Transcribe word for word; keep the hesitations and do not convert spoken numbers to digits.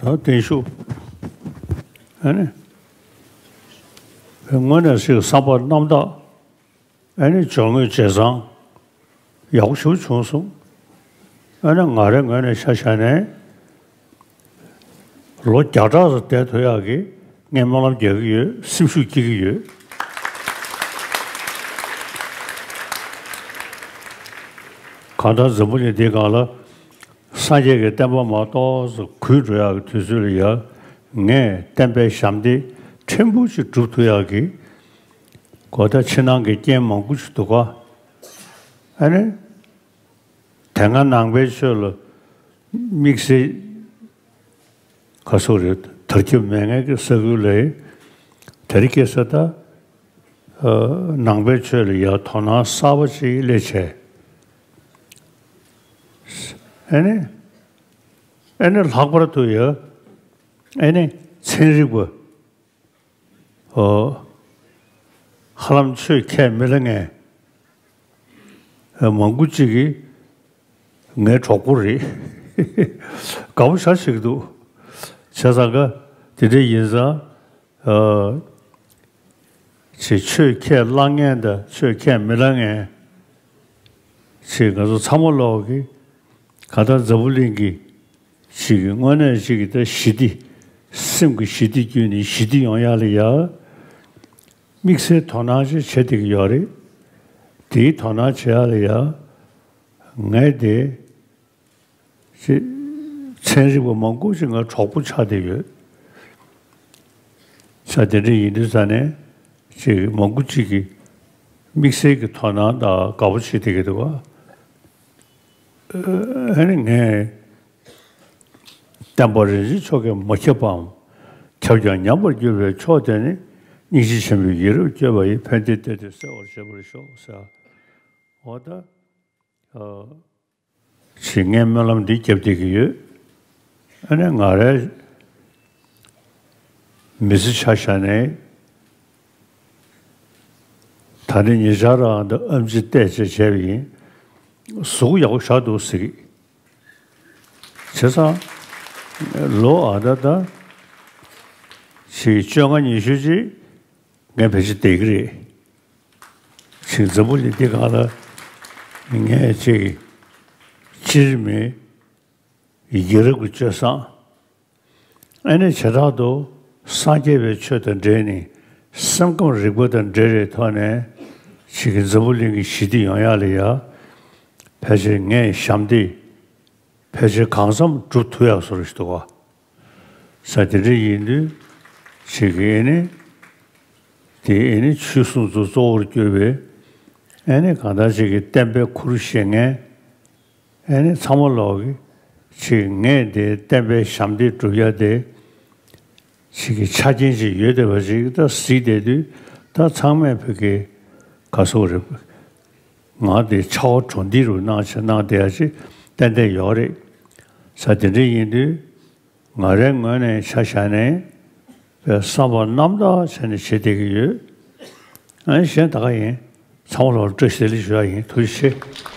བརྟན་བཞུགས། ཨ་ནི། དངོས་གནས་ཞིག་བསམ་པ་རྣམ་དག་ཨ་ནི་སྦྱོར་དངོས་བྱས་ཙང་ཡག་པོ་ཞེ་པོ་བྱུང་སོང་། ཨ་ནི་ང་རའི་ངོས་ནས་ཆ་བཞག་ནས་ལོ་བརྒྱ་ཕྲག་ཙམ་བསྡད་ཐུབ་ཡག་གི་ངས་སྨོན་ལམ་རྒྱག་གི་ཡོད། སེམས་ཤུགས་སྐྱེ་གི་ཡོད། གང་ལྟར་འཛམ་བུ་གླིང་འདིའི་སྒང་ལ་སངས་རྒྱས་ཀྱི་བསྟན་པ་མར་ཏོག་ཙམ་རྒུད་འགྲོ་ཡག་གི་དུས་ཚོད་ལ་ཡ་ངས་བསྟན་པའི་ཞབས་འདེགས་ཕྲན་བུ་ཅིག་སྒྲུབ་ཐུབ་ཡག་གི་གོ་ད་ཕྱི་ནང་གི་རྐྱེན་མང་པོ་ཞིག་འདུག་ག་ཨ་ནི། དེ་སྔ་ནང་པའི་ཆོས་ལ་དམིགས་བསལ་ག་སོགས་རེད། དར་ཁྱབ་མེད་མཁན་གྱི་ས་ཁུལ་ལ་དེ་རིང་ཁ་སང་ད་ཨ་ནང་པའི་ཆོས་ལ་ཡ་དོ་སྣང་གསར་པ་ཅིག་སླེབས་བྱས། ཨ་ནི། ཨ་ནི་ལྷག་པར་དུ་ཡ་ཨ་ནི་ཚན་རིག་པ། ཨོ། ཧ་ལམ་ཆོས་ཁས་མི་ལེན་མཁན་མང་པོ་ཅིག་གིས་ངའི་གྲོགས་པོ་རེད། དགའ་པོ་ཞེ་པོ་ཞིག་འདུག་བྱས་ཙང་ཀ་དེ་འདྲ་ཡིན་ཙང་། ཨ། ཅིག་ཆོས་ཁས་བླངས་མཁན་དང་ཆོས་ཁས་མི་བླངས་མཁན། ཅིག་ང་ཚོ་ཚང་མ་ལོག་གི་གང་ལྟར་འཛམ་བུ་གླིང་གི་ཅིག་གི་དངོས་གནས་ཅིག་གི་ད་ཞི་བདེ། སེམས་ཀྱི་ཞི་བདེ་བརྒྱུད་ནས་ཞི་བདེ་ཡོང་ཡག་ལ་ཡ། དམིགས་བསལ་དོ་སྣང་ཅིག་བྱེད་བསྡད་ཀྱི་ཡོད་རེད། དེའི་དོ་སྣང་བྱེད་ཡག་ལ་ཡ། ངས་དེ། ཅིག་ཚན་རིག་པ་མང་པོ་ཅིག་ང་གྲོགས་པོ་ཆགས་བསྡད་ཡོད། ས་དེ་འདྲ་ཡིན་དུས་ཙ་ནས་ཅིག་མང་པོ་ཅིག་གིས་དམིགས་བསལ་གྱི་དོ་སྣང་དང་དགའ་པོ་བྱེད་བསྡད་ཀྱི་འདུག་ག་ཨ་ནི་ངས་བསྟན་པ་རིན་ཆེན་མཆོག་གིས་མ་ཁྱབ་པའམ། ཁྱབ་ཀྱང་ཉམས་པར་གྱུར་པའི་ཕྱོགས་དེ་ནི། སྙིང་རྗེ་ཆེན་པོས་ཡིད་རབ་བསྐྱོད་པ་ཡིས། ཕན་བདེའི་གཏེར་དེ་གསལ་བར་བྱེད་པར་ཤོག་ཟེར། འོ་ད། ཨ། ཅིག་ངས་སྨོན་ལམ་འདི་བརྒྱབ་བསྡད་ཀྱི་ཡོད། ཨ་ནི་ང་རའི་མི་ཚེ་ཆ་བཞག་ནས་ད་ནི་ཉེ་ཆར་རང་ད་ཨེམ་ཆི་བལྟས་བྱས་བྱས་པ་ཡིན། གཟུགས་ཡག་པོ་ཞེ་པོ་འདུག་ཟེར་གི། བྱས་ཙང་ལོ་ཨ་ད་ད་ཅིག་བཅོ་ལྔ་ཉི་ཤུ་ཅིག་ངས་ཕལ་ཆེར་བསྡད་ཀྱི་རེད། ཅིག་འཛམ་བུ་གླིང་འདི་སྒང་ལ་ངས་ཅིག་སྤྱིར་མི་ཡ་རབས་ཀྱི་སྤྱོད་བཟང་། ཨ་ནི་བྱེ་བྲག་ཏུ་སངས་རྒྱས་པའི་ཆོས་དང་འབྲེལ་ནས་སེམས་ཁམས་རིག་པ་དང་འབྲེལ་བའི་ཐོག་ནས་ཅིག་གི་འཛམ་བུ་གླིང་གི་ཞི་བདེ་ཡོང་ཡག་ལ་ཡ་ཕལ་ཆེར་ངས་ཞབས་འདེགས་ཕལ་ཆེར་གང་འཚམ་སྒྲུབ་ཐུབ་ཡག་བཟོ་འདྲ་ཞིག་འདུག་ག་ས་དེ་འདྲ་ཡིན་དུས་ཅིག་གི་ཨེ་ནི། དེ་ཨེ་ནི་ཆོས་སྲུང་ཚོ་གཙོ་བོར་གྱུར་པའི་ཨེ་ནི་གང་ལྟར་ཅིག་གི་བསྟན་པའི་ཁུར་བཞེས་མཁན་ཨེ་ནི་ཚང་མ་ལོག་གི་ཅིག་ངས་དེ་བསྟན་པའི་ཞབས་འདེགས་སྒྲུབ་ཡ་དེ་ཅིག་གི་ཆ་རྐྱེན་ཅིག་ཡོད་བསྡད་པ་ཅིག་ད་གཟིགས་བསྡད་དུས་ད་ཚང་མས་བོད་ཀྱི་ག་སོག་རེད། ང་དེ་ཆ་བ་གྲོང་སྡེ་རུ་གནང་བྱས་གནང་བསྡད་ཡ་ཅིག་ཏན་ཏན་ཡོད་རེད། ས་དེ་འདྲ་ཡིན་དུས། ང་རའི་ངོས་ནས་ཆ་བཞག་ནས་བསམ་པ་རྣམ་དག་བྱས་ནས་བྱེད་བསྡད་ཀྱི་ཡོད། ཨ་ནི་གཞན་ད་ག་ཡིན། ཚང་མ་ལ་བཀྲ་ཤིས་བདེ་ལེགས་ཞུ་ཡག་ཡིན། ཐུགས་རྗེ་ཆེ།